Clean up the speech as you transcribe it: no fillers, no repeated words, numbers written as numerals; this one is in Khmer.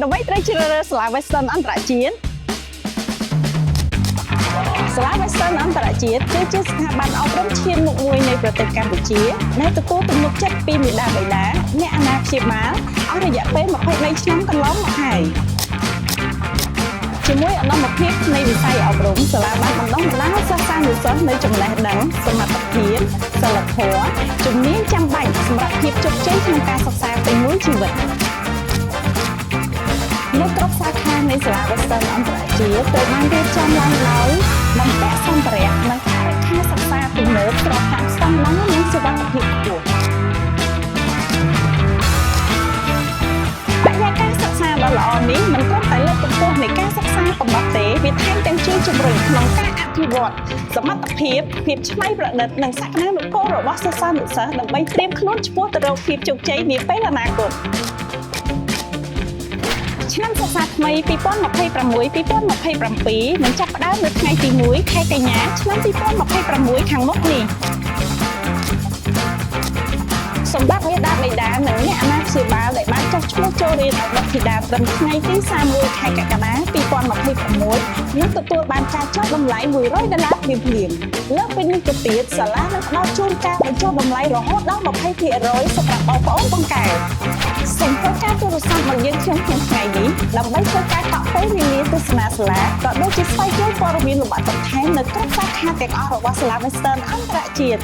តុអ្វីត្រូវជ្រើសរើសសាលា Western អន្តរជាតិសាលា Western អន្តរជាតិគឺជាស្ថាប័នអប់រំឈានមុខមួយនៃប្រទេសកម្ពុជាដែលទទួលទំនុកចិត្តពីមាតាបិតាអ្នកអាណាព្យាបាលអស់រយៈពេល23ឆ្នាំកន្លងមកហើយជាមួយឧត្តមភាពនៃវិស័យអប់រំសាលាបានបណ្ដុះបណ្ដាលសិស្សានុសិស្សនៅចំណេះដឹងសមត្ថភាពសិលធម៌ជំនាញចាំបាច់សម្រាប់ភាពជោគជ័យក្នុងការសិក្សាពេញមួយជីវិតនៅគ្រប់សាខានៃសាលា Western អន្តរជាតិត្រូវបានរៀបចំឡើងដោយបំពាក់សម្ភារៈនិងបរិក្ខារសិក្សាទំនើបស្របតាមស្តង់ដារនិងសុវត្ថិភាពខ្ពស់បរិយាកាសសិក្សាដ៏ល្អនេះមិនត្រឹមតែលើកកម្ពស់នៃការសិក្សាប៉ុណ្ណោះទេវាថែមទាំងជួយជំរុញក្នុងការអភិវឌ្ឍសមត្ថភាពភាពច្នៃប្រឌិតនិងសក្តានុពលរបស់សិស្សានុសិស្សដើម្បីត្រៀមខ្លួនឆ្ពោះទៅរកភាពជោគជ័យនាពេលអនាគតឆ្នាំសិក្សាថ្មី2026-2027នឹងចាប់ផ្ដើមនៅថ្ងៃទី1ខែកញ្ញាឆ្នាំ2026ខាងមុខនេះសម្រាប់មាតាបិតានិងអ្នកអាណាព្យាបាលដែលបានចុះឈ្មោះចូលរៀនឲ្យបុត្រធីតាត្រឹមថ្ងៃទី31ខែកក្កដា2026នឹងទទួលបានការចុះតម្លៃ100ដុល្លារភ្លាមៗលើសពីនេះទៅទៀតសាលានឹងផ្ដល់ជូនការបញ្ចុះតម្លៃរហូតដល់20%សម្រាប់បងប្អូនបង្កើតសូមធ្វើការទូរស័ព្ទមកយើងខ្ញុំក្នុងថ្ងៃនេះដើម្បីធ្វើការកក់ពេលវេលាទស្សនាសាលាក៏ដូចជាស្វែងយល់ព័ត៌មានលម្អិតបន្ថែមនៅគ្រប់សាខាទាំងអស់របស់សាលា Western អន្តរជាតិ។